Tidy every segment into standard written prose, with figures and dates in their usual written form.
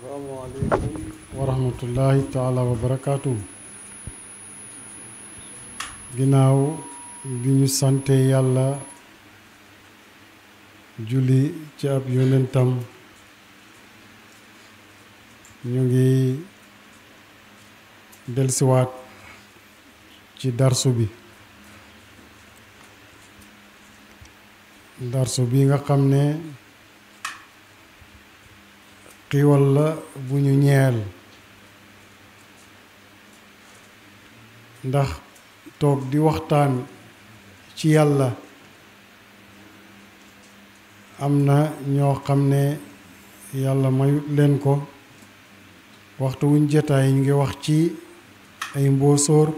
asalaamaaleykum wa rahmatullahi taala wa barakaatu. ginnaaw bi ñu sante yàlla julli ci ab yonentam ñu ngi delsiwaat ci darsu bi nga xam ne xiiwal la bu ñu ñeel ndax toog di waxtaan ci yàlla am na ñoo xam ne yàlla mayut leen ko waxtu wuñ jotaay ñu ngi wax ci ay mbóosóor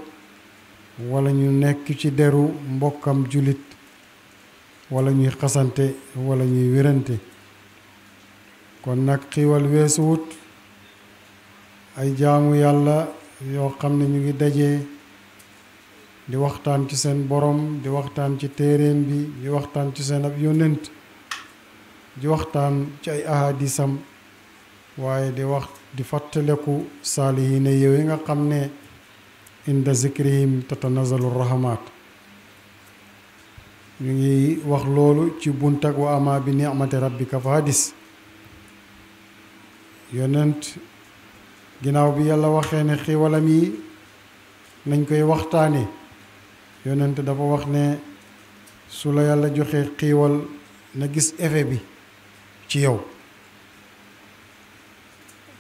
wala ñu nekk ci deru mbokkam jullit wala ñuy xasante wala ñuy wérante kon nag xiiwal weesuwut ay jaamu yàlla yoo xam ne ñu ngi dajee di waxtaan ci seen borom di waxtaan ci téeréem bi di waxtaan ci seen ab yónnent di waxtaan ci ay ahadisam waaye di fàttaleku saalihiina yow yi nga xam ne inda zikrihim tatanazalu rahmat ñu ngi wax loolu ci buntak wa ama bi ni'mati rabbika fa hadis yonent ginnaaw bi yàlla waxee ne xiiwalam yi nañ koy waxtaane yonent dafa wax ne su la yàlla joxee xiiwal na gis effet bi ci yow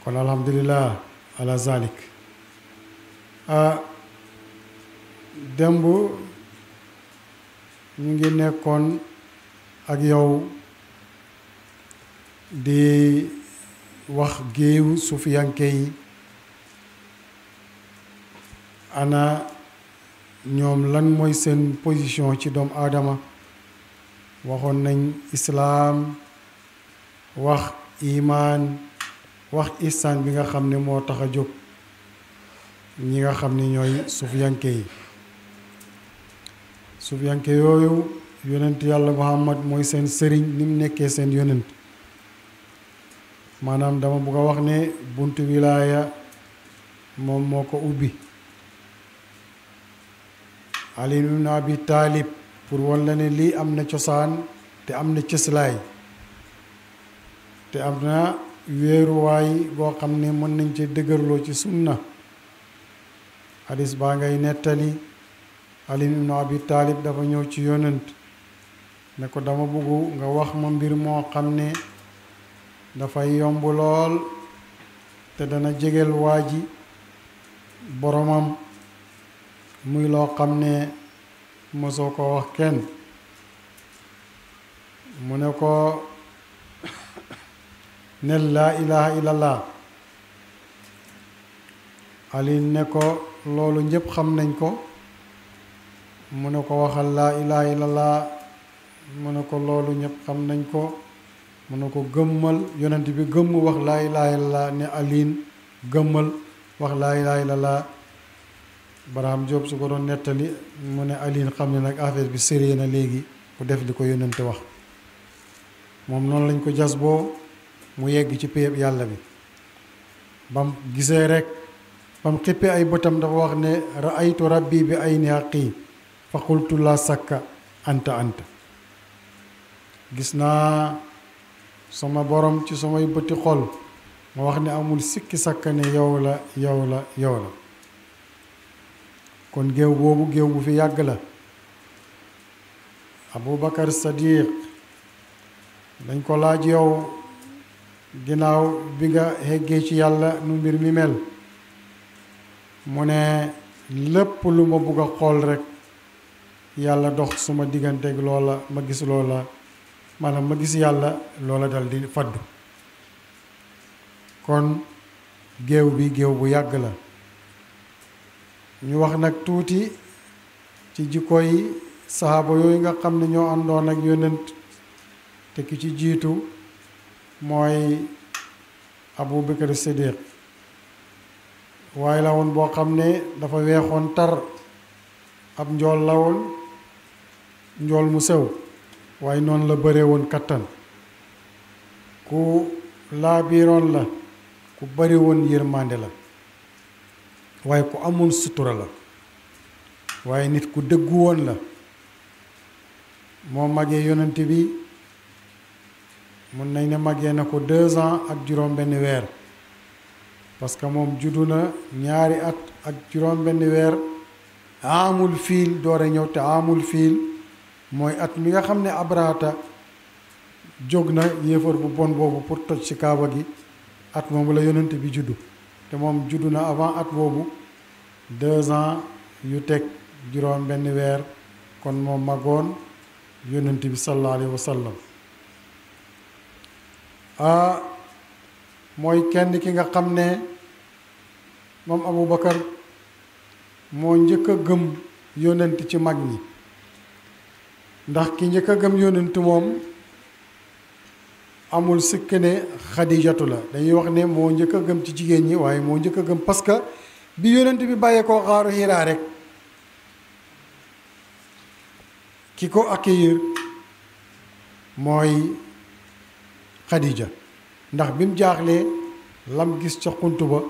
kon alhamdulillah ala zalik démb ñu ngi nekkoon ak yow di wax géewu sufiyanke yi ana ñoom lan mooy seen position ci doomu aadama waxoon nañ islaam wax imaan wax ihsaan bi nga xam ne moo tax a jóg ñi nga xam ne ñooy sufiyanke yooyu yonent yàlla muhammad mooy seen sëriñ ni mu nekkee seen yonent maanaam dama bëgg a wax ne buntu wilaaya moom moo ko ubbi Ali ibn Abi Taalib pour wan la ne lii am na cosaan te am na cëslaay te am na wéeruwaay boo xam ne mën nañ ci dëgërloo ci sunna hadis baa ngay nettali Ali ibn Abi Taalib dafa ñëw ci yonent ne ko dama bëgg nga wax ma mbir moo xam ne dafay yomb lool te dana jegeel waa ji boromam muy loo xam ne mosoo ko wax kenn mu ne ko nel laa ilaha illallah Ali ne ko loolu ñépp xam nañ ko mu ne ko waxal laa ilaha illallah mu ne ko loolu ñépp xam nañ ko mu ne ko gëmmal yonent bi gëmm wax laa ilaha illallah ne aliin gëmmal wax laa ilaha illallah Barham Diop su ko doon nettali mu ne aliin xam ne nag affaire bi sérieux na léegi ku def li ko yonent wax moom noonu lañ ko jas boo mu yegg ci péyeb yàlla bi bam gisee rek bam xippee ay bëtam dafa wax ne ra'aytu rabbi bi ayni haqi fa qultu la sakka anta gis naa sama borom ci samay bëti xol ma wax ne amul sikki sakka ne yow la kon géew boobu géew bu fi yàgg la Aboubacar Sadiq dañ ko laaj yow ginnaaw bi nga heggee ci yàlla nu mbir mi mel mu ne lépp lu ma bugg a xool rek yàlla dox suma digganteeg loola ma gis loola maanaam ma gis yàlla loola dal di faddu kon géew bi géew bu yàgg la ñu wax nag tuuti ci jikko yi saxaaba yooyu nga xam ne ñoo àndoon ak yonent te ki ci jiitu mooy Aboubacar Siddiq waaye la woon boo xam ne dafa weexoon tar ab njool la woon njool mu sew waaye noonu la bëree woon kattan ku laa biiroon la ku bari woon yërmande la waaye ku amoon sutura la waaye nit ku dëggu woon la moo magee yonent bi mun nañ ne magee na ko 2 ans ak juróom benn weer parce que moom juddu na 2 at ak juróom benn weer amul fiil doore ñëw te amul fiil mooy at mi nga xam ne Abrahata jóg na yéefar bu bon boobu pour toj ci kaaba gi at moomu la yonent bi juddu te moom juddu na avant at boobu 2 ans yu teg juróom benn weer kon moom magoon yonent bi sallallahu alayhi wa sallam mooy kenn ki nga xam ne moom Aboubacar moo njëkk a gëm yonent ci mag ñi ndax ki njëkk a gëm yonent moom amul sikk ne Xadijatu la dañuy wax ne moo njëkk a gëm ci jigéen ñi waaye moo njëkk a gëm parce que bi yonent bi bàyyee koo xaaru Hiraa rek ki ko accueillir mooy Xadija ndax bi mu jaaxlee lam gis ca xunt ba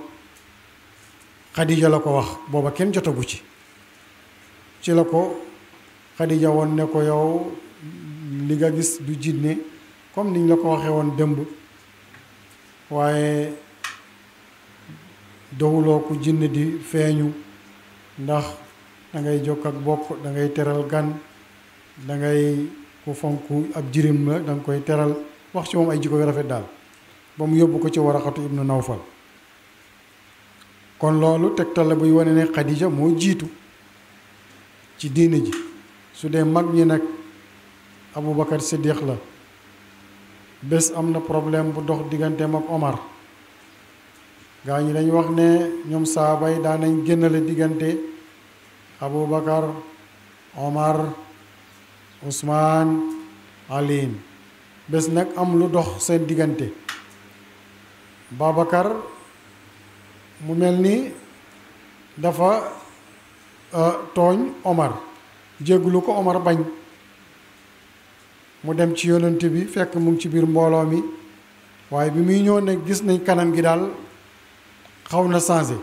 Xadija la ko wax booba kenn jotagu ci la ko Xadija woon ne ko yow li nga gis du jinne comme niñ la ko waxee woon dëmb waaye dowuloo ku jinne di feeñu ndax da ngay jokk ak bokk da ngay teral gan da ngay ku fonk ab jirim la da nga koy teral wax ci moom ay jikko yu rafet daal ba mu yóbbu ko ci Waraqatu ibnu Nawfal kon loolu tegtal la buy wane ne Xadija moo jiitu ci diine ji su dee mag ñi nag Aboubacar Siddiq la bés am na problème bu dox digganteem ak Omar gaa ñi dañ wax ne ñoom saaba yi daan nañ génnale diggante Aboubacar Omar Ousmane Aliin bés nag am lu dox seen diggante Babacar mu mel ni dafa tooñ Omar jéggulu ko Omar bañ mu dem ci yonent bi fekk mu ngi ci biir mbooloo mi waaye bi muy ñëw ne gis nañ kanam gi daal xaw na changé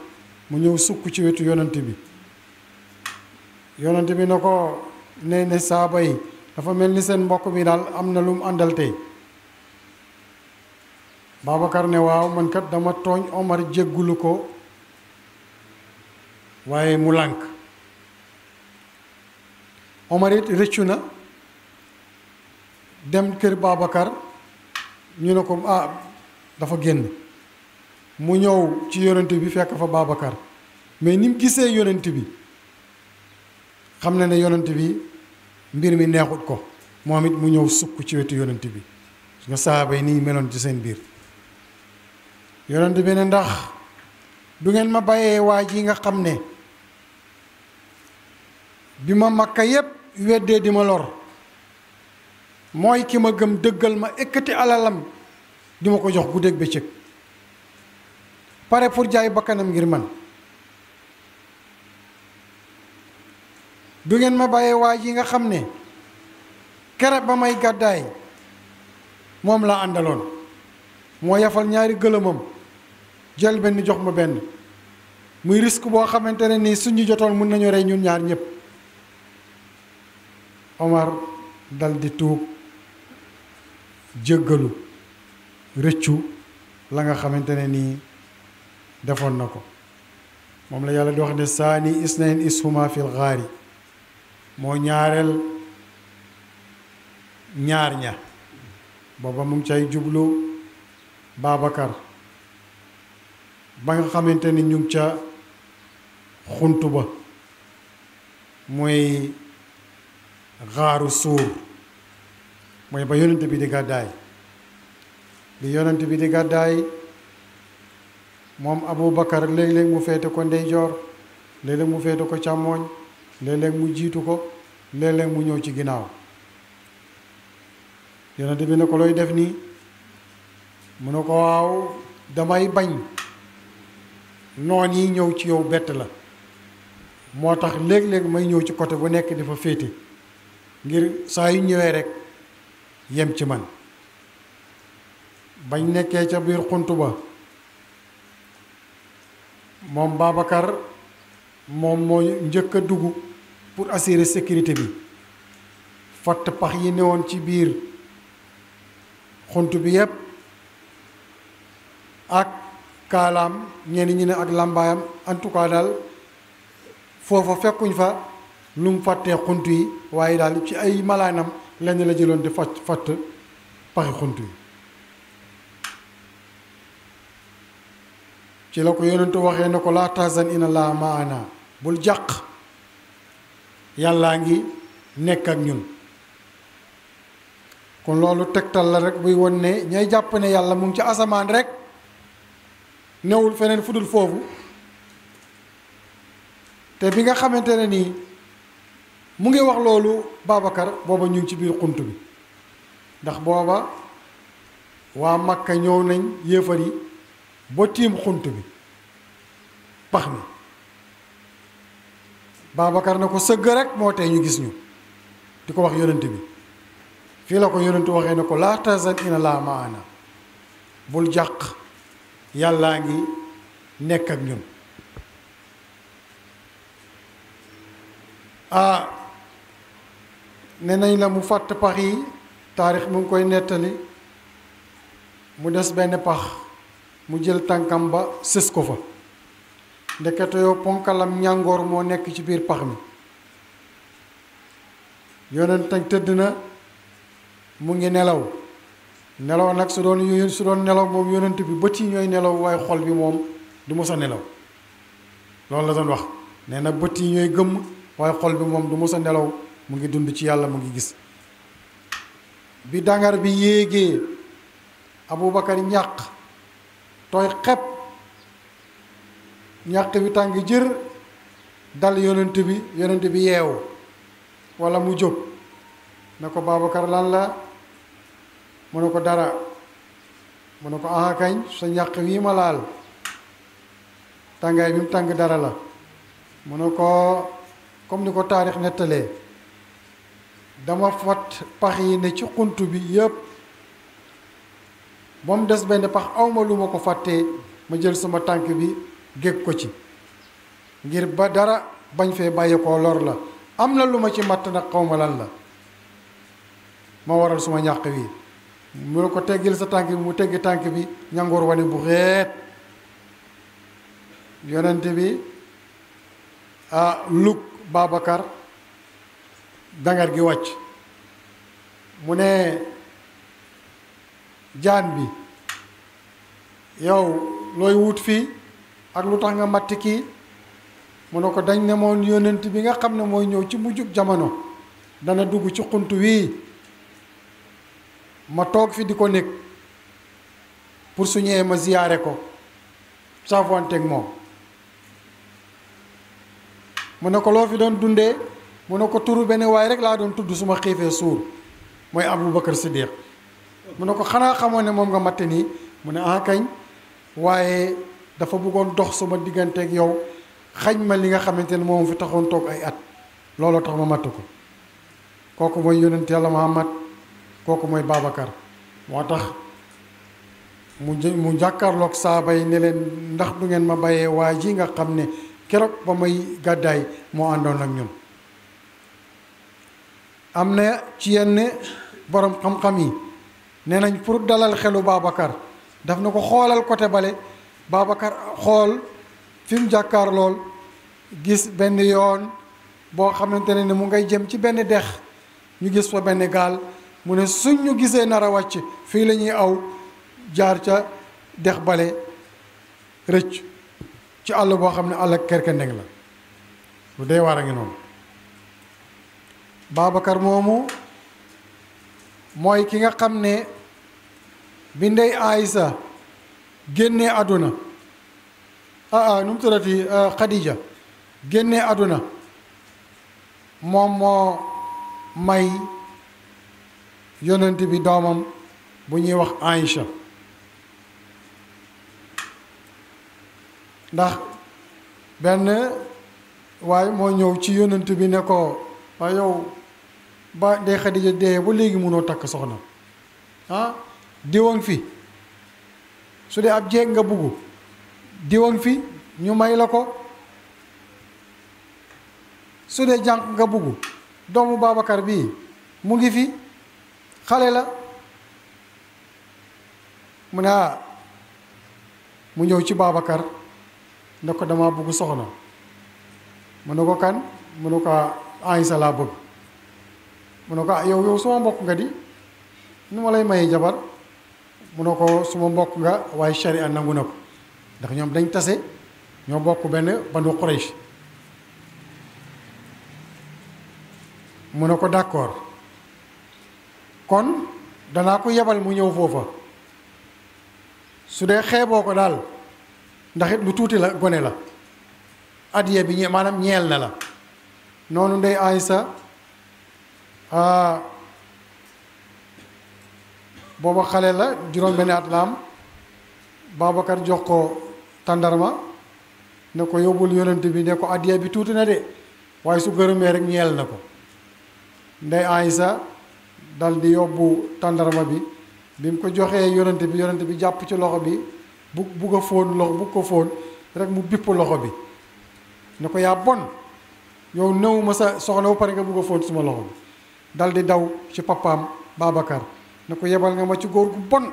mu ñëw sukk ci wetu yonent bi yonent bi na ko ne saaba yi dafa mel ni seen mbokk mi daal am na lu mu àndal tey Babacar ne waaw man kat dama tooñ Omar jéggulu ko waaye mu lànk Omar it rëccu na dem kër Babacar ñu ne ko dafa génn mu ñëw ci yonent bi fekk fa Babacar mais ni mu gisee yonent bi xam na ne yonent bi mbir mi neexut ko moom it mu ñëw sukk ci wetu yonent bi su nga saaba yi nii meloon ci seen biir yonent bi ne ndax du ngeen ma bàyyee waa ji nga xam ne bi ma Makka yépp weddee di ma lor mooy ki ma gëm dëggal ma ekkati alalam di ma ko jox guddeeg bëccëg pare pour jaay bakkanam ngir man du ngeen ma bàyyee waa ji nga xam ne kere ba may gàddaay moom la àndaloon moo yafal ñaari gëlëmam jël benn jox ma benn muy risque boo xamante ne nii suñu jotoon mun nañu rey ñun ñaar ñépp Omar dal di tuub jéggalu rëccu la nga xamante ne nii defoon na ko moom la yàlla di wax ne saani isnayn ishuma fil ghaari moo ñaareel ñaar ña booba mu ngi cay jublu Babacar ba nga xamante ni ñu ngi ca xuntu ba mooy xaaru suur mooy ba yonent bi di gàddaay bi yonent bi di gàddaay moom Aboubacar léeg-léeg mu féete ko ndeyjoor léeg-léeg mu féete ko càmmooñ léeg-léeg mu jiitu ko léeg-léeg mu ñëw ci ginnaaw yonent bi ne ko looy def nii mu ne ko waaw damay bañ noon yi ñëw ci yow bett la moo tax léeg-léeg may ñëw ci côté bu nekk di fa féete ngir saa yu ñëwee rek yem ci man bañ nekkee ca biir xunt ba moom Babacar moom moo njëkk a dugg pour assurer sécurité bi fatt pax yi newoon ci biir xunt bi yépp ak kaalaam ñenn ñi ne ak làmbaayam en tout cas daal foofa fekkuñ fa lu mu fàttee xunt yi waaye daal ci ay malaanam lenn la jëloon di fatt paxi xunt yi ci la ko yonentu waxee ne ko laa tahzan inna Allaha ma'ana bul jàq yàllaa ngi nekk ak ñun kon loolu tegtal la rek buy won ne ñay jàpp ne yàlla mu ngi ci asamaan rek newul feneen fudul foofu te bi nga xamante ne nii mu ngi wax loolu Babacar booba ñu ngi ci biir xunt bi ndax booba waa Makka ñëw nañ yéefar yi ba tiim xunt bi pax mi Babacar na ko sëgg rek moo tee ñu gis ñu di ko wax yonent bi fii la ko yonentu waxee ne ko laa tahzan inna Allaha ma'ana bul jàq yàllaa ngi nekk ak ñun ne nañ la mu fàtt pax yi taarix mu ngi koy nettali mu des benn pax mu jël tànkam ba sës ko fa ndekete yoo ponkalam ñàngoor moo nekk ci biir pax mi yonent tëdd na mu ngi nelaw nag su doon nelaw moom yonent bi bët yi ñooy nelaw waaye xol bi moom du mos a nelaw loolu la doon wax nee na bët yi ñooy gëmm waaye xol bi moom du mos a nelaw mu ngi dund ci yàlla mu ngi gis bi dangar bi yéegee Aboubacar ñàq tooy xepp ñàq bi tàng jër dal yonent bi yeewu walla mu jóg na ko Babacar lan la mu ne ko dara mu ne ko aha kañ sa ñàq wii ma laal tàngaay bi mu tàng dara la mu ne ko comme ni ko taarix nettalee dama fat pax yi ne ci xunt bi yépp ba mu des benn pax awma lu ma ko fàttee ma jël sama tànk bi gég ko ci ngir ba dara bañ fee bàyyi koo lor la am na lu ma ci matt nag xawma lan la ma waral suma ñàq wi mu ne ko teggil sa tànk bi mu teggi tànk bi ñangoor wane bu xeet yonent bi lug Babacar dangar gi wàcc mu ne jaan bi yow looy wut fii ak lu tax nga matt kii mu ne ko dañ ne moon yonent bi nga xam ne mooy ñëw ci mujjug jamono dana dugg ci xunt wii ma toog fi di ko nekk pour su ñëwee ma ziyaare ko saafonteeg moom mu ne ko loo fi doon dundee mu ne ko turu benn waay rek laa doon tudd su ma xiifee suur mooy Aboubacar Siddiq mu ne ko xanaa xamoon ne moom nga matte nii mu ne kañ waaye dafa bëggoon dox sama digganteeg yow xañ ma li nga xamante ne moom fi taxoon toog ay at looloo tax ma matt ko kooku mooy yonent yàlla Muhammad kooku mooy Babacar moo tax mu jàkkaarloog saaba yi ne leen ndax du ngeen ma bàyyee waa ji nga xam ne keroog ba may gàddaay moo àndoon ak ñun am na ci yenn borom xam-xam yi nee nañ pour dalal xelu Babacar daf na ko xoolal côté bale Babacar xool fi mu jàkkaar lool gis benn yoon boo xamante ne mu ngay jëm ci benn dex ñu gis fa benn gaal mu ne suñ ñu gisee nar a wàcc fii la ñuy aw jaar ca dex bale rëcc ci àll boo xam ne àll kerkendeng la lu dee war a ngi noonu Babacar moomu mooy ki nga xam ne bi ndey Aysa génnee àdduna nu mu tuddati Khadija génnee àdduna moom moo may yonent bi doomam bu ñuy wax Aïcha ndax benn waaye moo ñëw ci yonent bi ne ko waaye yow ba ndey Khadija dee ba léegi mënoo takk soxna diwang fi su dee ab jeeg nga bugg diwang fi ñu may la ko su dee jànq nga bugg doomu Babacar bii mu ngi fi xale la mu ne mu ñëw ci Babacar ne ko dama bugg soxna mu ne ko kan mu ne ko Aysa laa bëgg mu ne ko yow suma mbokk nga di nu ma lay mayee jabar mu ne ko suma mbokk nga waaye sharia nangu na ko ndax ñoom dañ tase ñoo bokk benn Banu Quraysh mu ne ko d'accord kon danaa ko yebal mu ñëw foofa su dee xeeboo ko daal ndax it lu tuuti la gone la adiya bi maanaam ñeel na la noonu ndey Aysa booba xale la juróom benn at la am Babacar jox ko tàndarma ne ko yóbbul yonent bi ne ko adiya bi tuuti na de waaye su gërëmee rek ñeel na ko ndey Aysa dal di yóbbu tàndarma bi mu ko joxee yonent bi jàpp ci loxo bi bugg a fóon loxo bugg ko fóon rek mu bipp loxo bi ne ko yaa bon yow néew ma sa soxna ba pare nga bugg a fóon suma loxo bi dal di daw ci papaam Babacar ne ko yebal nga ma ci góor gu bon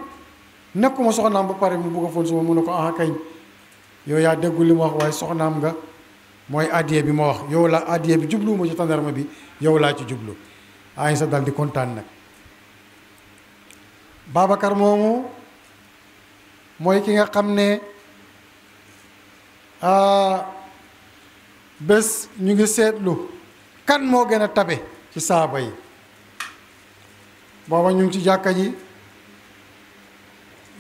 nekkuma soxnaam ba pare mu bugg a fóon suma mu ne ko ah kañ yow yaa déggul li ma wax waaye soxnaam nga mooy addiye bi ma wax yow la addiye bi jubluwuma ci tàndarma bi yow laa ci jublu Aysa dal di kontaan nag Babacar moomu mooy ki nga xam ne bés ñu ngi seetlu kan moo gën a tabe ci saaba yi booba ñu ngi ci jàkka ji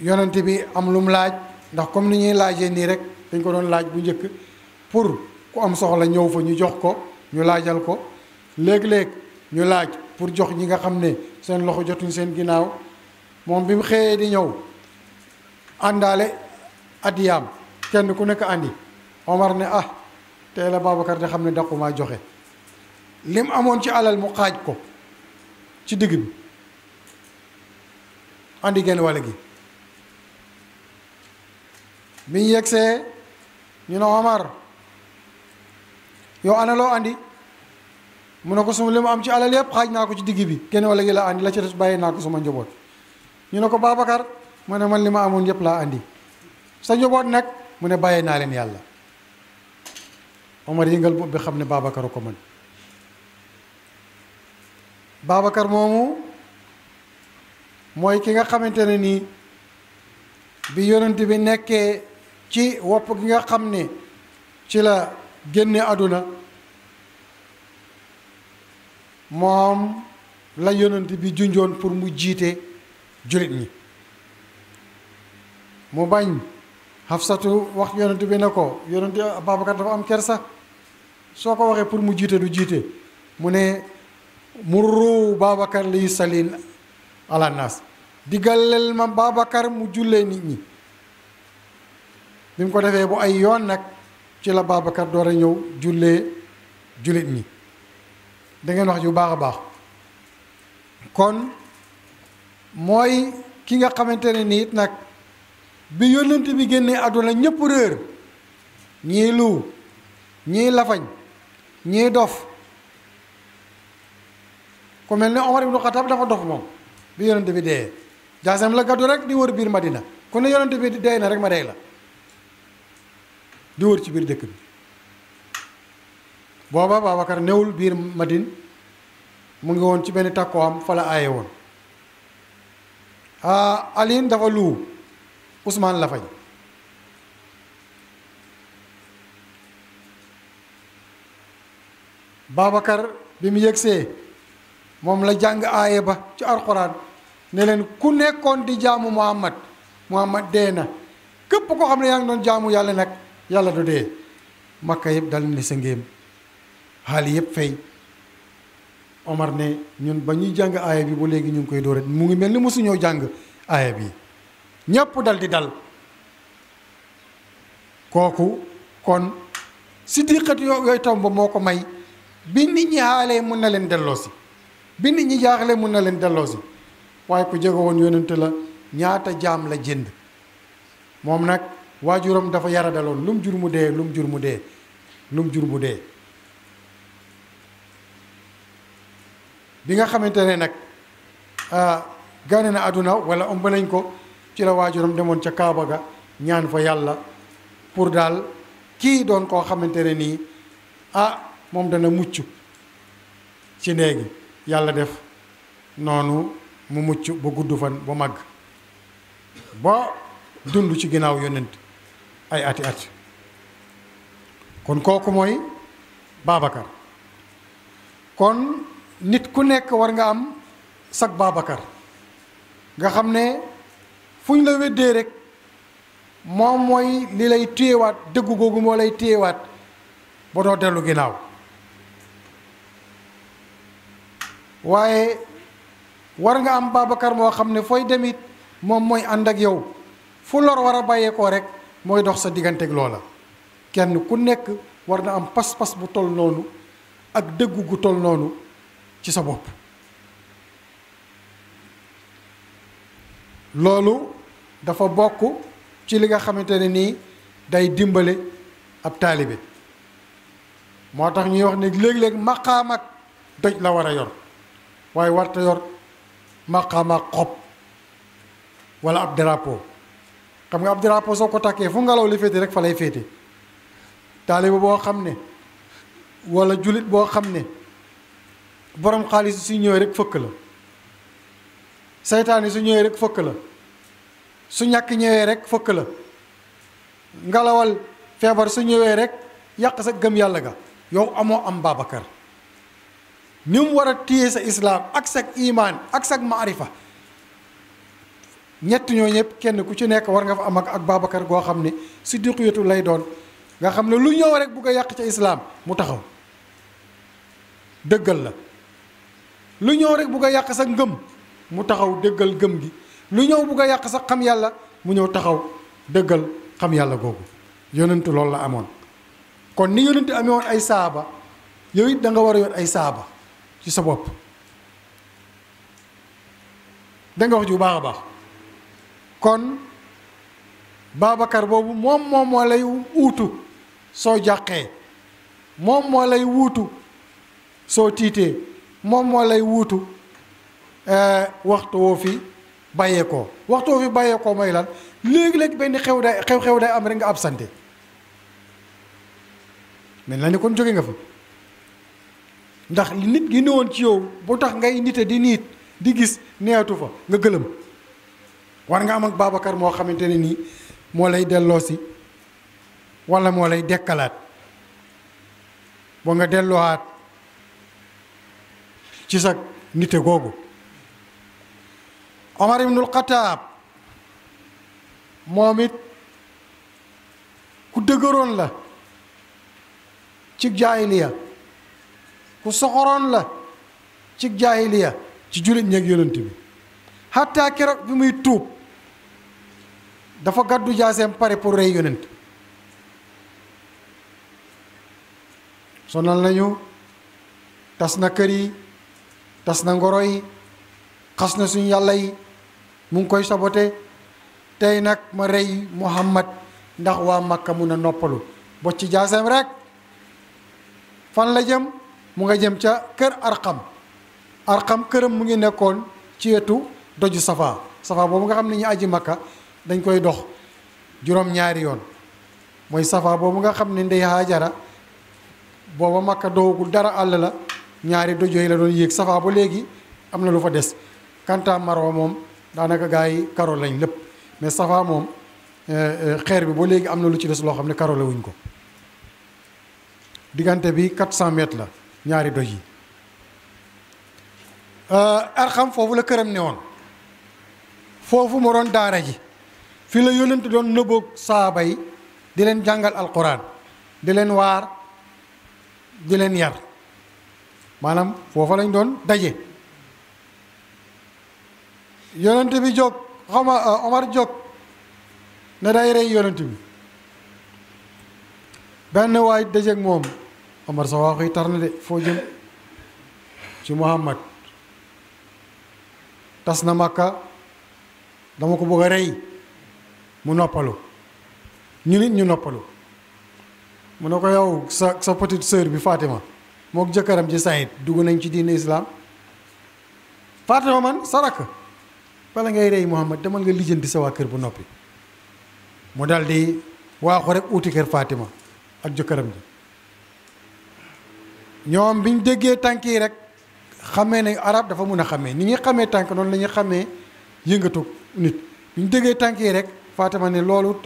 yonent bi am lum laaj ndax comme ni ñuy laajee nii rek dañ ko doon laaj bu njëkk pour ku am soxla ñëw fa ñu jox ko ñu laajal ko léeg-léeg ñu laaj pour jox ñi nga xam ne seen loxo jotuñ seen ginnaaw moom bi mu xëyee di ñëw àndaale adiyaam kenn ku nekk andi Omar ne tey la Babacar de xam ne daqumaa joxe lim amoon ci alal mu xaaj ko ci digg bi andi genn wàll gi bi ñu yegsee ñu ne Omar yow ana loo andi mu ne ko suma li mu am ci alal yépp xaaj naa ko ci digg bi genn wàll gi la andi la ci des bàyyi naa ko suma njaboot ñu ne ko Babacar mu ne man li ma amoon yépp laa andi sa njaboot nag mu ne bàyyee naa leen yàlla Omar yëngal bopp bi xam ne Babacar ko man Babacar moomu mooy ki nga xamante ne nii bi yonent bi nekkee ci wopp gi nga xam ne ci la génne àdduna moom la yonent bi junjoon pour mu jiite jullit ñi mu bañ Hafsatu wax yonent bi ne ko yonent Babacar dafa am kersa soo ko waxee pour mu jiite du jiite mu ne murru Babacar li salin ala nas diggaleel ma Babacar mu jullee nit ñi bi mu ko defee bu ay yoon nag ci la Babacar door a ñëw jullee jullit ñi da ngeen wax yu baax a baax kon mooy ki nga xamante ne nii it nag bi yónnent bi génnee àdduna ñëpp réer ñii lu ñii lafañ ñii dof ku mel ne Omar ibnu Xattaab dafa dof moom bi yónnent bi dee jaasam la gàddu rek di wër biir Madina ku ne yónnent bi dee na rek ma dee la di wër ci biir dëkk bi booba Babacar newul biir Madine mu ngi woon ci benn tàkkuwaam fa la aaye woon Aliin dafa lu Ousmane la fañ Babacar bi mu yëgsee moom la jàng aaye ba ci alxuraan ne leen ku nekkoon di jaamu Muhammad dee na képp koo xam ne yaa ngi doon jaamu yàlla nag yàlla du dee Makka yëpp dal ne sa ngéem xaal yëpp fay Omar ne ñun ba ñuy jàng aaya bi ba léegi ñu ngi koy dóore mu ngi mel ni mosuñoo jàng aaya bi ñépp dal di dal kooku kon si diqat yooyu tomb moo ko may bi nit ñi xaalee mun na leen delloosi bi nit ñi jaaxlee mun na leen delloosi waaye ku jege woon yonente la ñaata jaam la jënd moom nag waajuram dafa yaradaloon lum jur mu dee lum jur mu dee lum jur mu dee. bi nga xamante ne nag gane na àdduna wala ëmb nañ ko ci la waajuram demoon ca Kaaba ga ñaan fa yàlla pour daal kii doon koo xamante ne nii moom dana mucc ci néegi yàlla def noonu mu mucc ba gudd fan ba màgg ba dund ci ginnaaw yonent ay ati at kon kooku mooy Babacar. kon nit ku nekk war nga am sag Babacar nga xam ne fu ñu la weddee rek moom mooy li lay téyewaat dëggu googu moo lay téyewaat ba doo dellu ginnaaw. waaye war nga am Babacar moo xam ne fooy demit moom mooy ànd ak yow fu lor war a bàyyeekoo rek mooy dox sa digganteeg loola. kenn ku nekk war na am pas-pas bu toll noonu ak dëggu gu toll noonu ci sa bopp. loolu dafa bokk ci li nga xamante ne nii day dimbale ab taalibe. moo tax ñuy wax ne léeg-léeg maqaam ak doj la war a yor waaye warta yor maqaam ak xob wala ab drapeau. xam nga ab drapeau soo ko takkee fu ngelaw li féete rek fa lay féete. taalibe boo xam ne wala jullit boo xam ne borom xaalis su ñëwee rek fëkk la, seytaane su ñëwee rek fëkk la, su ñàkk ñëwee rek fëkk la, ngalawal feebar su ñëwee rek yàq sa gëm yàlla ga, yow amoo am Babacar. ni mu war a téye sa islaam ak sa imaan ak sa maarifa, ñett ñoo ñëpp kenn ku ci nekk war nga fa am ak Babacar goo xam ne siddiqiyatu lay doon, nga xam ne lu ñëw rek bugg a yàq ca islaam mu taxaw dëggal la, lu ñëw rek bugg a yàq sa ngëm mu taxaw dëggal gëm gi, lu ñëw bugg a yàq sa xam yàlla mu ñëw taxaw dëggal xam yàlla googu. yonentu loolu la amoon. kon ni yonentu amee woon ay saaba, yow it da nga war a yor ay saaba ci sa bopp. da nga wax ju baax a baax. kon Babacar boobu moom moo lay uutu soo jàqee, moom moo lay wuutu soo tiitee, moom moo lay wuutu waxtu woo fi bàyyeekoo. waxtu woo fi bàyyeekoo mooy lan? léegi-léegi benn xew-xew day am rek nga absenté, mel na ni kon jóge nga fa. ndax nit gi newoon ci yow bu tax ngay nite di niit di gis neetu fa nga gëlëm. war nga am ak Babacar moo xamante ne nii moo lay delloosi wala moo lay dekkalaat boo nga delloowaat ci sa nite googu. Omar ibnul Xataab moom it ku dëgëroon la ci jaahiliya, ku soxoroon la ci jaahiliya ci jullit ñeeg yonent bi. xataa keroog bi muy tuub dafa gàddu jaaseem pare pour rey yonent. sonal nañu, tas na kër yi, tas na ngoro yi, xas na suñu yàlla yi, mu ngi koy sabote. tey nag ma rey Muhammad ndax waa Makka mun a noppalu. bocc ci jaaseem rek. fan la jëm? mu nga jëm ca kër Arqam. Arqam këram mu ngi nekkoon ci wetu doju Safa. Safa boobu nga xam ne ñu aji Makka dañ koy dox juróom-ñaari yoon. mooy Safa boobu nga xam ne Ndey Haajara booba Makka doogul dara àll la, ñaari doj yooyu la doon yéeg. Safa ba léegi am na lu fa des. Kanta Marwa moom daanaka gaa yi karo lañ lépp, mais Safa moom xeer bi ba léegi am na lu ci des loo xam ne karo la wuñ ko. diggante bi 400 mètres la ñaari doj yi. Arqam foofu la këram ne woon, foofu moo doon daara ji, fi la yónnent doon nëbboog saaba yi di leen jàngal alquran, di leen waar, di leen yar. maanaam foofa lañ doon daje. yónnent bi jóg Omar jóg ne day rey yónnent bi. benn waay dajeeg moom, Omar sa waa koy tar na de, foo jëm? ci Muhammad tas na Makka, dama ko bëgg a rey mu noppalu. ñu nit ñu noppalu. mu ne ko yow sa petite sœur bi Fatima mook jëkkëram ji Saïd dugg nañ ci diine islam. Fatima man sa rakk bala ngay rey Muhammad demal nga lijjanti sa waa kër bu noppi. mu dal di waaxu rek uuti kër Fatima ak jëkkëram ji. ñoom biñ déggee tànk yi rek xamee ne arab dafa mun a xamee ni ñuy xamee tànk noonu la ñuy xamee yëngatu nit. biñ déggee tànk yi rek Fatima ne loolu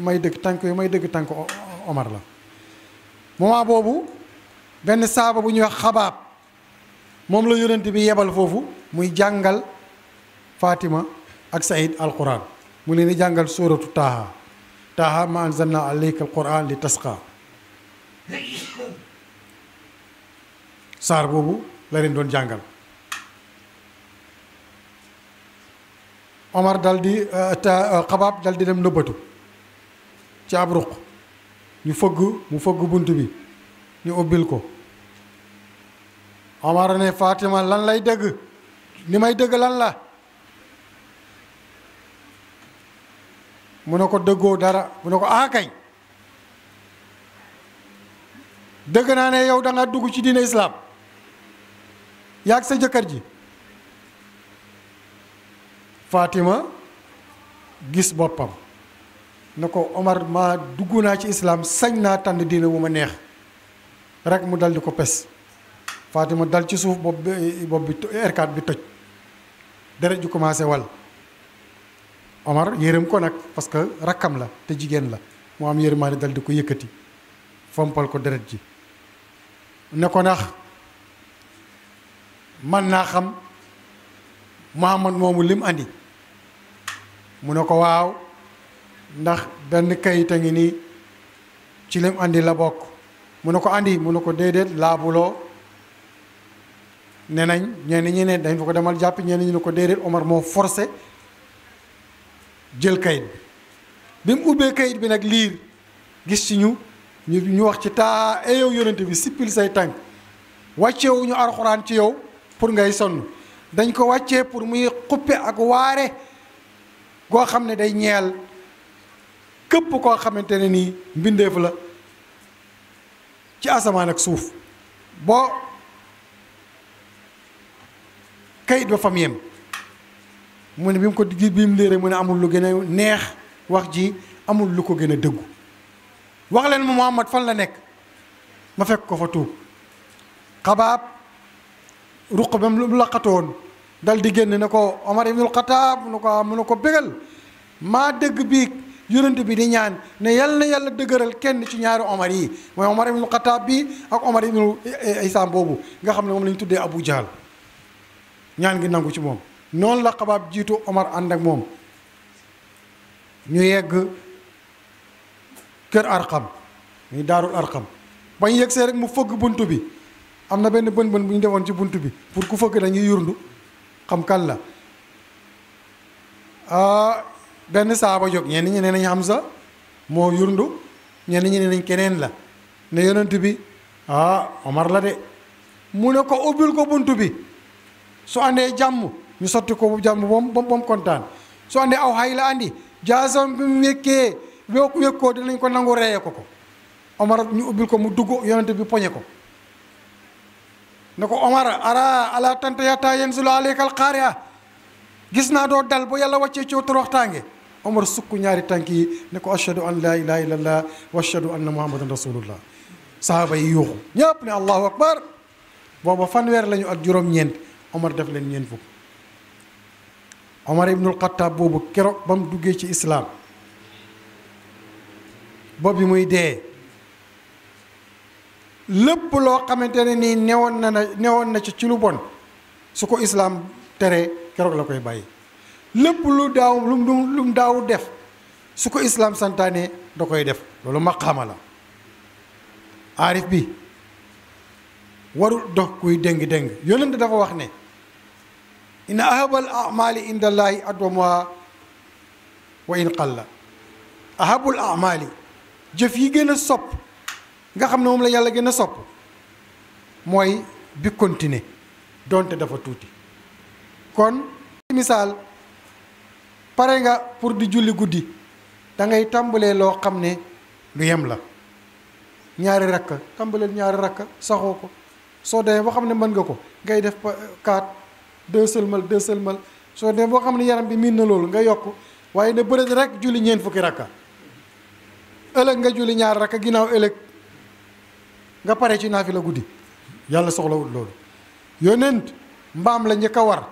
may dëgg tànk yooyu may dëgg tànk Omar la. moment boobu benn saaba bu ñuy wax Xabaab moom la yonent bi yebal foofu muy jàngal Fatima ak Saïd alquran mu leen di jàngal suuratu Taaha ma anzalna alayka alquran li tasqa. saar boobu la leen doon jàngal. Omar dal di Xabaab dal di dem nëbbatu ci ab ruq mu fëgg bunt bi ñu ubbil ko. Omar ne Fatima lan lay dëgg li may dëgg lan la. mu ne ko dëggoo dara mu ne ko kay dëgg naa ne yow da nga dugg ci diine islam yaag sa jëkkër ji. Fatima gis boppam ne ko Omar ma dugg naa ci islam sañ naa tànn diine bu ma neex rek mu dal di ko pes. Fatima dal ci suuf bopp bi R4 bi toj deret ju commencé wal. Omar yërëm ko nag parce que rakkam la te jigéen la moo am yërmaane dal di ko yëkkati fompal ko deret ji ne ko ndax man naa xam Muhammad moomu lim andi. mu ne ko waaw ndax benn kayit a ngi nii ci lim andi la bokk. mu ne ko andi mu ne ko déedéet laabuloo. ne nañ ñenn ñi ne dañ fa ko demal jàppi ñenn ñi ne ko déedéet Omar moo forcé jël kayit bi mu ubbee kayit bi nag liir gis ci ñu wax ci yow yonent bi sippil say tànk wàccewu ñu alxuraan ci yow pour ngay sonn dañ ko wàccee pour muy xuppe ak waare goo xam ne day ñeel képp koo xamante ne nii mbindeef la ci asamaan ak suuf boo kayit ba fam yem mu ne bi mu léere mu ne amul lu gën a neex wax ji amul lu ko gën a dëggu wax leen ma Muhammad fan la nekk ma fekk ko fa tuub. Xabaab ruq ba mu laqatoon dal di génn ne ko Omar ibnul Xataab mu ne ko bégal maa dëgg bii yonent bi di ñaan ne yal na yàlla dëgëral kenn ci ñaari Omar yi mooy Omar ibnul Xataab bi ak Omar ibnul Isaam boobu nga xam ne moom la ñu tuddee Abu Jahal ñaan gi nangu ci moom. noonu la Xabaab jiitu Omar ànd ak moom ñu yegg kër Arqam muy daarul Arqam bañ yegg see rek mu fëgg bunt bi am na benn bën bu ñu defoon ci bunt bi pour ku fëgg dañuy yurndu xam kan la. benn saaba jóg ñenn ñi ne nañ Hamza moo yurndu ñenn ñi ne nañ keneen la ne yonent bi Omar la de mu ne ko ubbil ko bunt bi su àndee jàmm ñu sotti ko bu jàmm bom kontaan su àndee aw xay la andi jaasam bi mu wékkoo dinañ ko nangu reye ko Omar ñu ubbil ko mu dugg yonent bi poñe ko ne ko Omar ala tanta yatta yanzilu alayka alqaari'a gis naa doo dal ba yàlla wàccee ci toroxtaange Omar sukk ñaari tànk yi ne ko ashhadu an la ilaha illallah wa ashhadu anna muhammadan rasulullah. sahaaba yi yuuxu ñëpp ne allahu akbar. booba fanweer lañu ak juróom-ñeent Omar def leen ñeent fukk. Omar ibnul Xattaab boobu keroog ba mu duggee ci islaam boobu bi muy dee lépp loo xamante ne nii newoon na ci lu bon su ko islaam teree keroog la koy bàyyi. lépp lu mu daaw def su ko islaam santaane da koy def loolu maqaama la. aarif bi warul dox kuy déng yonent dafa wax ne inna ahabal amali indallahi adwamuha wa in qalla. ahabul amali jëf yi gën a sopp nga xam ne moom la yàlla gën a sopp mooy bi continuer donte dafa tuuti. kon misaal pare nga pour di julli guddi da ngay tàmbalee loo xam ne lu yem la ñaari rakka tàmbaleel ñaari rakka saxoo ko soo demee boo xam ne mën nga ko ngay def 4 2 sëlmal soo demee boo xam ne yaram bi miin na loolu nga yokk waaye ne bëreet rek julli ñeent fukki rakka ëllëg nga julli ñaari rakka ginnaaw ëllëg nga pare ci naafila guddi yàlla soxlawul loolu yonent mbaam la njëkk a war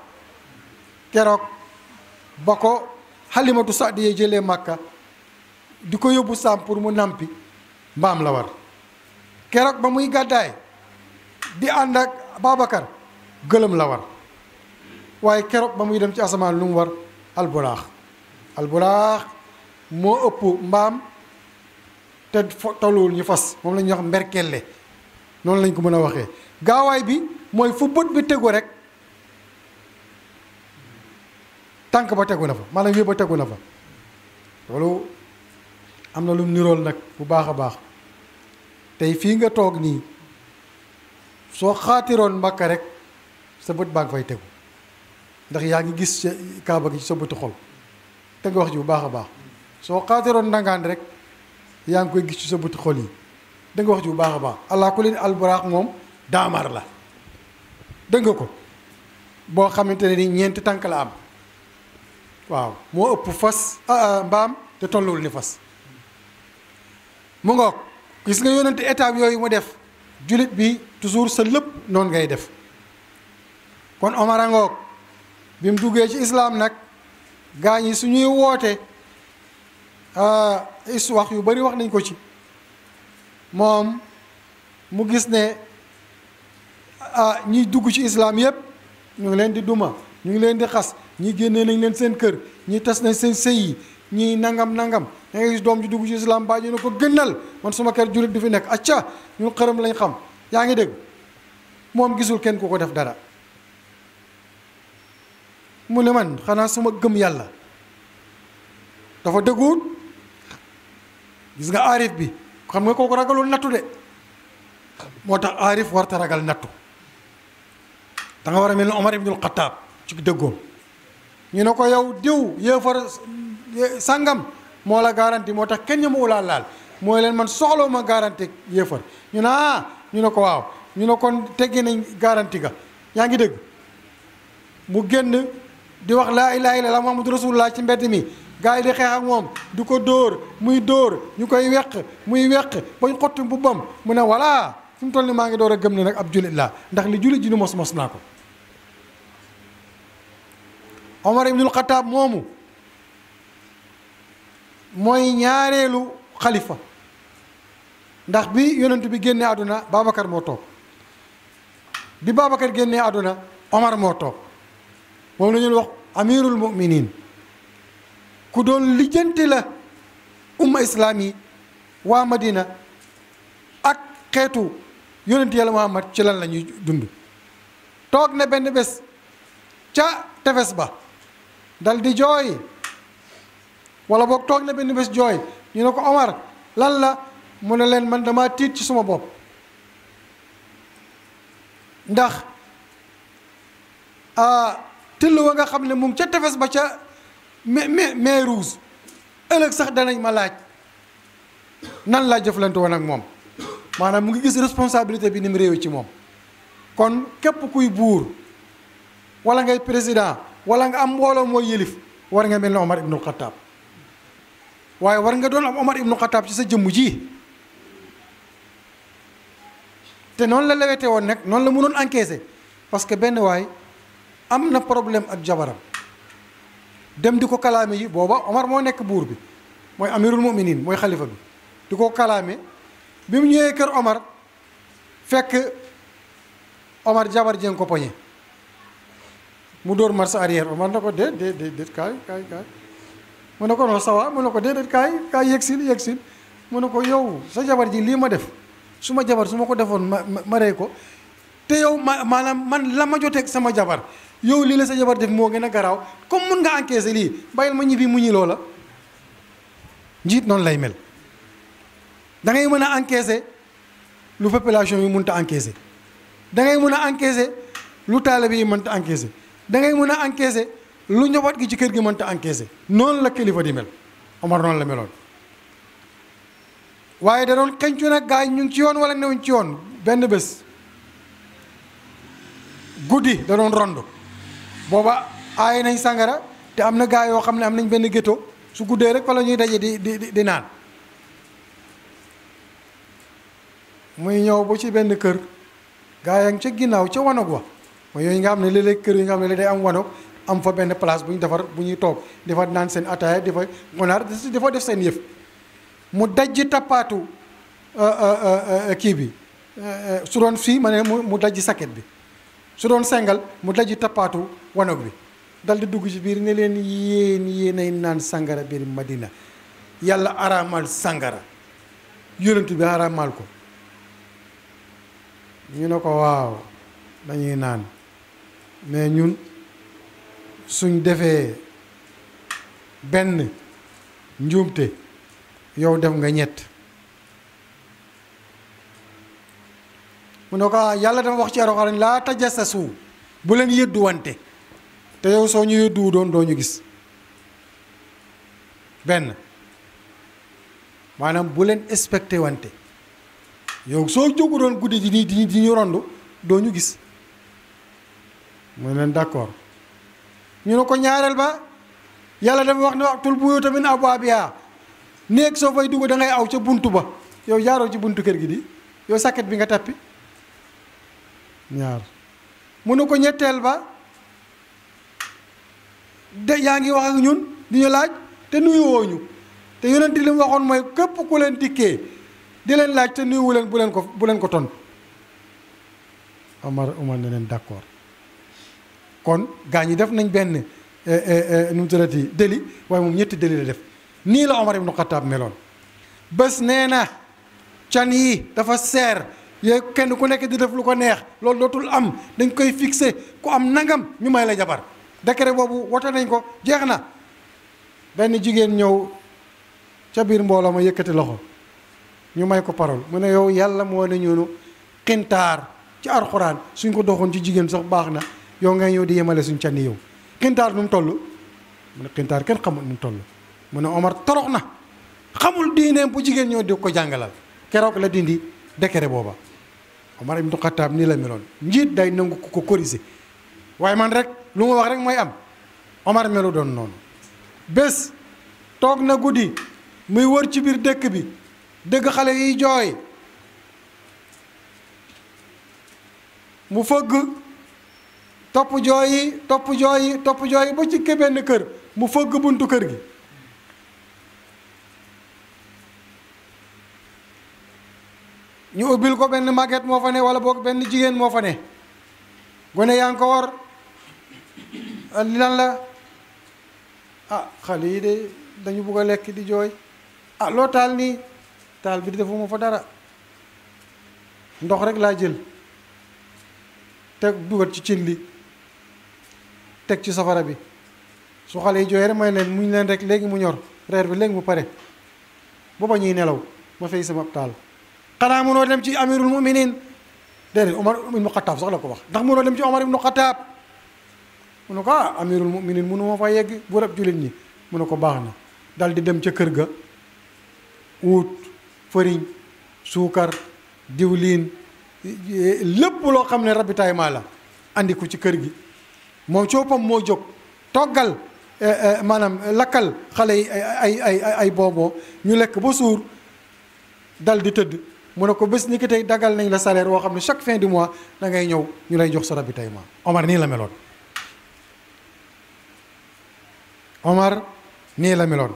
keroog ba ko Halimatu Saadiya jëlee Makka di ko yóbbu Saam pour mu nampi mbaam la war keroog ba muy gàddaay di ànd ak Babacar gëlëm la war waaye keroog ba muy dem ci asamaan lu mu war alburaax moo ëpp mbaam te tolluwul ñu fas moom la ñuy wax mberkelle noonu lañ ko mën a waxee gaawaay bi mooy fu bët bi tegu rek tànk ba tegu na fa maanaam yëpp ba tegu na fa loolu am na lu mu nirool nag bu baax a baax tey fii nga toog nii soo xaatiroon Makka rek sa bët baa nga fay tegu ndax yaa ngi gis ca Kaaba gi sa bëtu xol te nga wax ji bu baax a baax soo xaatiroon ndangaan rek yaa ngi koy gis ci sa bëtu xol yi da nga wax ji bu baax a baax allah ku leen alburaax moom daamar la dégg nga ko boo xamante ne ni ñeenti tànk la am waaw moo ëpp fas mbaam te tolluwul ni fas mu ngoog gis nga yonent étape yooyu mu def jullit bi toujours sa lépp noonu ngay def kon Omar a ngoog bi mu duggee ci islaam nag gaa ñi suñuy woote wax yu bari wax nañ ko ci moom mu gis ne ñiy dugg ci islaam yépp ñu ngi leen di duma ñu ngi leen di xas ñi génnee nañ leen seen kër ñi tas nañ seen sëy yi ñii nangam da ngay gis doom ji dugg ci islam baa ji ne ko gënal man suma kër jullit du fi nekk acca ñun xërëm lañ xam yaa ngi dégg moom gisul kenn ku ko def dara mu ne man xanaa suma gëm yàlla dafa dëgguwut gis nga aarif bi xam nga kooku ragalul nattu de moo tax aarif warta ragal nattu da nga war a mel ni Omar ibnul Xataab ci dëggoom ñu ne ko yow diw yéefar sàngam moo la garanti moo tax kenn ñëmu laa laal mooy leen man soxlawu ma garanti yéefar ñu ne ñu ne ko waaw ñu ne kon teggi nañ garanti ga yaa ngi dégg mu génn di wax laa ilaaha illallaah Muhammadu Rasulullah ci mbedd mi gaa yi di xeex ak moom di ko dóor muy dóor ñu koy weq muy weq bañ xotti mbubbam mu ne voilà fi mu toll ni maa ngi door a gëm ne nag ab jullit laa ndax li jullit ji nu mos naa ko Omar ibnul Xataab moomu mooy ñaareelu xalifa ndax bi yonent bi génnee àdduna Babacar moo toog bi Babacar génnee àdduna Omar moo toog moom la ñuy wax amirul muminin ku doon lijjanti la umma islaam yi waa Madina ak xeetu yonent yàlla Muhammad ci lan la ñuy dund toog na benn bés ca tefes ba dal di jooy wala boog toog na benn bés jooy ñu ne ko Omar lan la mu ne leen man dama tiit ci suma bopp ndax till wa nga xam ne mu ngi ca tefes ba ca mer Rouge ëllëg sax danañ ma laaj nan laa jëflante woon ak moom maanaam mu ngi gis responsabilité bi ni mu réew ci moom kon képp kuy buur wala ngay président wala nga am mbooloo mooy yëlif war nga mel ne Omar ibnul Xataab waaye war nga doon am Omar ibnul Xataab ci sa jëmm ji te noonu la lewete woon nag noonu la mënoon encaisser parce que benn waay am na problème ak jabaram dem di ko kalaame yi booba Omar moo nekk buur bi mooy amirul muminin mooy xalifa bi di ko kalaame bi mu ñëwee kër Omar fekk Omar jabar jeen ko poñe mu dóor marche arrière Omar na ko déet kaay mu ne ko non sawa mu ne ko déedéet kaay yegsil mu ne ko yow sa jabar ji lii ma def su ma jabar su ma ko defoon ma rey ko te yow maanaam man la ma joteeg sama jabar yow lii la sa jabar def moo gën a garaaw comme mun nga encaisser lii bàyyil ma ñibbi mu ñi loola njiit noonu lay mel da ngay mën a encaisser lu population yi mënta encaisser da ngay mën a encaisser lu taalibe yi mënta encaisser da ngay mën a encaisser lu njaboot gi ci kër gi mënta encaisser noonu la kilifa di mel Omar noonu la meloon waaye da doon xencu nag gaa yi ñu ngi ci yoon wala newuñ ci yoon. benn bés guddi da doon rond booba aaye nañ sàngara te am na gaa yoo xam ne am nañ benn ghetto su guddee rek fa la ñuy daje di naan muy ñëw ba ci benn kër gaa yaa ngi ca ginnaaw ca wanag wa mooy yooyu nga xam ne léeg-léeg kër yi nga xam ne day am wanag am fa benn place bu ñu defar bu ñuy toog dafa naan seen ataaya dafa ngonaar dafa def seen yëf mu dajji tappaatu kii bi su doon fii ma ne mu dajji saket bi su doon sengal mu dajji tappaatu wanag bi dal di dugg ci biir ne leen yéenay naan sangara biir Madina yàlla araamal sangara yonent bi araamal ko ñu ne ko waaw dañuy naan mais ñun suñ defee benn njuumte yow def nga ñett mu ne ko yàlla dafa wax ci Alxuraan laa tajassasu bu leen yëddu wante te yow soo ñu yëdduwu doon doo ñu gis benn maanaam bu leen expecté wante yow soo jógu doon guddi di ñu rond doo ñu gis mu leen d'accord ñu ne ko ñaareel ba yàlla dafa wax ne waqtul buyuuta min abwaabihaa néeg soo fay dugg da ngay aw ca buntu ba yow jaaroo ci buntu kër gi di yow sàkket bi nga tappi ñaar mu ne ko ñetteel ba de yaa ngi wax ak ñun di ñu laaj te nuyuwoo ñu te yonent li mu waxoon mooy képp ku leen dikkee di leen laaj te nuyuwu leen bu leen ko tontu Omar ne leen d'accord kon gaa ñi def nañ benn nu mu tuddati déli waaye moom ñetti déli la def nii la Omar ibnu Xattaab meloon bés nee na can yi dafa seer yooyu kenn ku nekk di def lu ko neex loolu dootul am dañ koy fixé ku am nangam ñu may la jabar décret boobu wote nañ ko jeex na benn jigéen ñëw ca biir mbooloo ma yëkkati loxo ñu may ko parole mu ne yow yàlla moo ne ñunu xintaar ci Alxuraan suñ ko doxoon ci jigéen sax baax na yow ngay ñëw di yemale suñ canni yow xintaar nu mu toll mu ne xintaar kenn xamul nu mu toll mu ne Omar torox na xamul diineem bu jigéen ñoo di ko jàngalal keroog la dindi décret booba Omar ibnu Xattaab nii la meloon njiit day nangu ko corriger waaye man rek lu ma wax rek mooy am Omar melu doon noonu bés toog na guddi muy wër ci biir dëkk bi dëgg xale yiy jooy mu fëgg topp jooyi ba ci benn kër mu fëgg buntu kër gi ñu ubbil ko benn màgget moo fa ne wala boog benn jigéen moo fa ne gone yaa ngi ko war li lan la xale yi de dañu bugg a lekk di jooy loo taal nii taal bi defuma fa dara ndox rek laa jël teg dugal ci cin li teg ci safara bi su xale yi jooy rek may leen muñ leen rek léegi mu ñor reer bi léegi mu pare booba ñuy nelaw ma fay sama taal xanaa mënoo dem ci amirul muminin déedéet Omar ibnu Xataab sax la ko wax ndax mënoo dem ci Omar ibnu Xataab mu ne ko amirul muminin mënu ma fa yegg bu rab jullit ñi mu ne ko baax na dal di dem ca kër ga wut fëriñ suukar diwliin lépp loo xam ne ravitaillement la andi ko ci kër gi moom coopam moo jóg toggal maanaam lakkal xale yi ay bonbon ñu lekk ba suur dal di tëdd mu ne ko bés ni ki tey dagal nañ la salaire woo xam ne chaque fin du mois da ngay ñëw ñu lay jox sa ravitaillement Omar nii la meloon Omar nii la meloon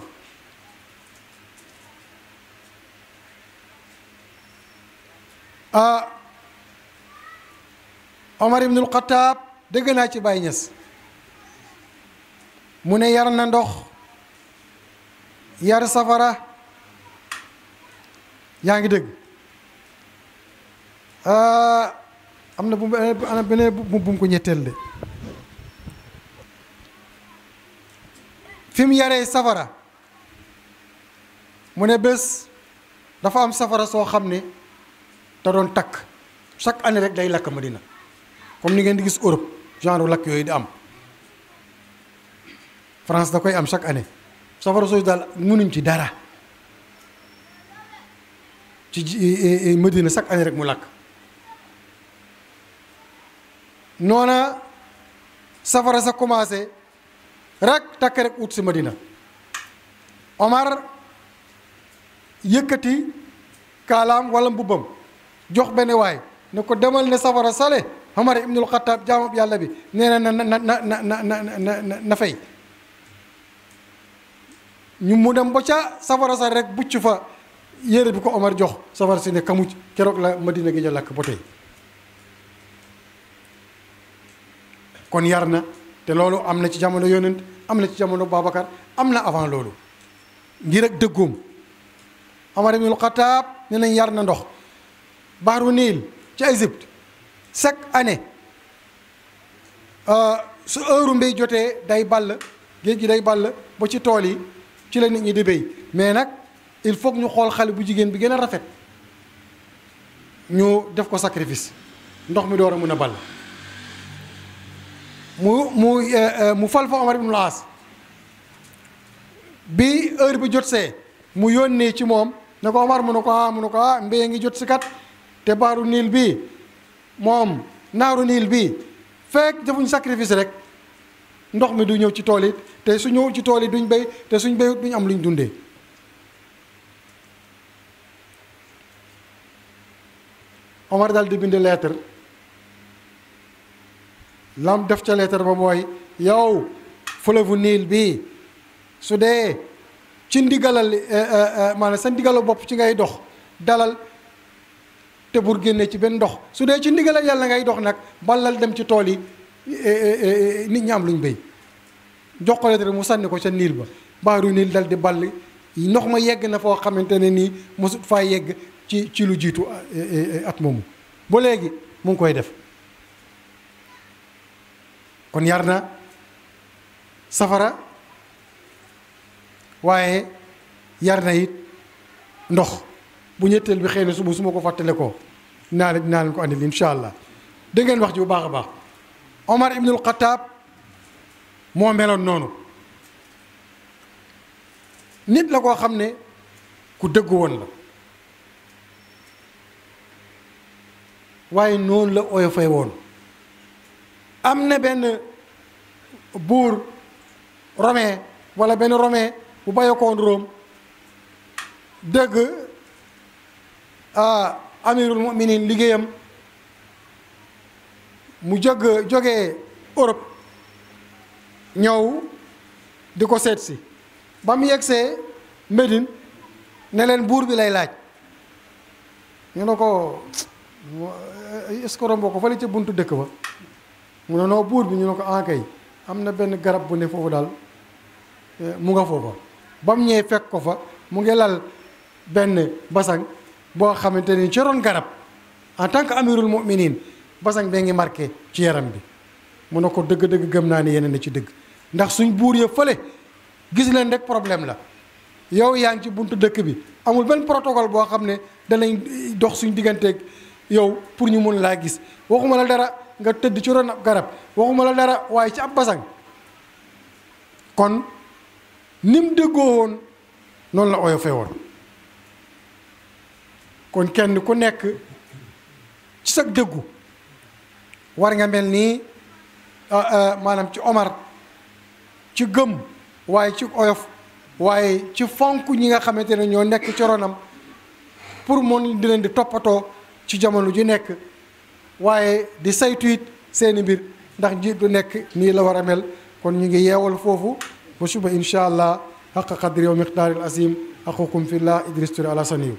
Omar ibnul Xataab dégg naa ci Baay Ñas mu ne yar na ndox yar safara yaa ngi dégg am na beneen bu ko ñetteel de fi mu yaree safara mu ne bés dafa am safara soo xam ne da doon takk chaque année rek day lakk Madina comme ni ngeen di gis Europe genre lakk yooyu di am France da koy am chaque année safara soosu daal mënuñ ci dara ci Madina chaque année rek mu lakk noona safara sa commencé rek takk rek ut si Madina Omar yëkkati kaalaam wala mbubbam jox benn waay ne ko demal ne safara sale Omar ibnul Xattaab jaamab yàlla bi nee na fay ñu mu dem ba ca safara sa rek bucc fa yére bi ko Omar jox safara si ne kamuc keroog la Madina gi ja lakk ba tey kon yar na te loolu am na ci jamono yonent am na ci jamono Babacar am na avant loolu ngir ak dëggoom Omar ibnul Xattaab ne nañ yar na ndox Bahru Niil ci Égypte chaque année su heure mbéy jotee day ball géej gi day ball ba ci tool yi ci la nit ñi di béy mais nag il faut que ñu xool xale bu jigéen bi gën a rafet ñu def ko sacrifice ndox mi door a mën a ball mu fal fa Omar ibnul Aas bi heure bi jot see mu yónnee ci moom ne ko Omar mu ne ko mbéy ngi jot si kat te baaru niil bi moom naaru niil bi fekk defuñ sacrifice rek ndox mi du ñëw ci tool yi te su ñëw ci tool yi duñ béy te suñ béyut duñ am luñ dundee Omar daal di bind lettre lam def ca lettre ba mooy yow fleuve Niil bi su dee ci ndigalal maanaam sa ndigalu bopp ci ngay dox dalal te bur génne ci benn ndox su dee ci ndigalal yàlla ngay dox nag ballal dem ci tool yi nit ñi am luñ béy jox ko lettre mu sànni ko ca Niil ba baaru Niil dal di ball ndox ma yegg na foo xamante ne nii mosut faa yegg ci lu jiitu at moomu ba léegi mu ngi koy def kon yar na safara waaye yar na it ndox bu ñetteel bi xëy na suba su ma ko fàttale ko dinaa leen ko andil incha allah dégg ngeen wax ji bu baax a baax Omar ibnul Xattaab moo meloon noonu nit la koo xam ne ku dëggu woon la waaye noonu la oyofee woon am na benn buur romain wala benn romain bu bàyyeekoon Rome dëgg amirul muminin liggéeyam mu jógee Europe ñëw di ko seet si ba mu yegsee Médine ne leen buur bi lay laaj ñu ne ko est-ce que rombo ko fële ca buntu dëkk ba mu ne noo buur bi ñu ne ko kay am na benn garab bu ne foofu daal mu nga foofa ba mu ñëwee fekk ko fa mu ngi lal benn basang boo xamante ni ci ron garab en tant que amirul muminin basang bee ngi marqué ci yaram bi mu ne ko dëgg-dëgg gëm naa ne yeneen na ci dëgg ndax suñ buur ya fële gis leen rek problème la yow yaa ngi ci buntu dëkk bi amul benn protocole boo xam ne danañ dox suñ digganteeg yow pour ñu mun laa gis waxuma la dara nga tëdd ci ron ab garab waxuma la dara waaye ci ab basang kon nim déggoo woon noonu la oyofee woon kon kenn ku nekk ci sa dëggu war nga mel nii maanaam ci Omar ci gëm waaye ci oyof waaye ci fonk ñi nga xamante ne ñoo nekk ci ronam pour moom di leen di toppatoo ci jamono ju nekk waaye di saytu it seeni mbir ndax njiit du nekk nii la war a mel kon ñu ngi yeewal foofu ba suba incha allah xaqa qadri wa miqdaaril azim axukum fillah Idriss Touré Alassane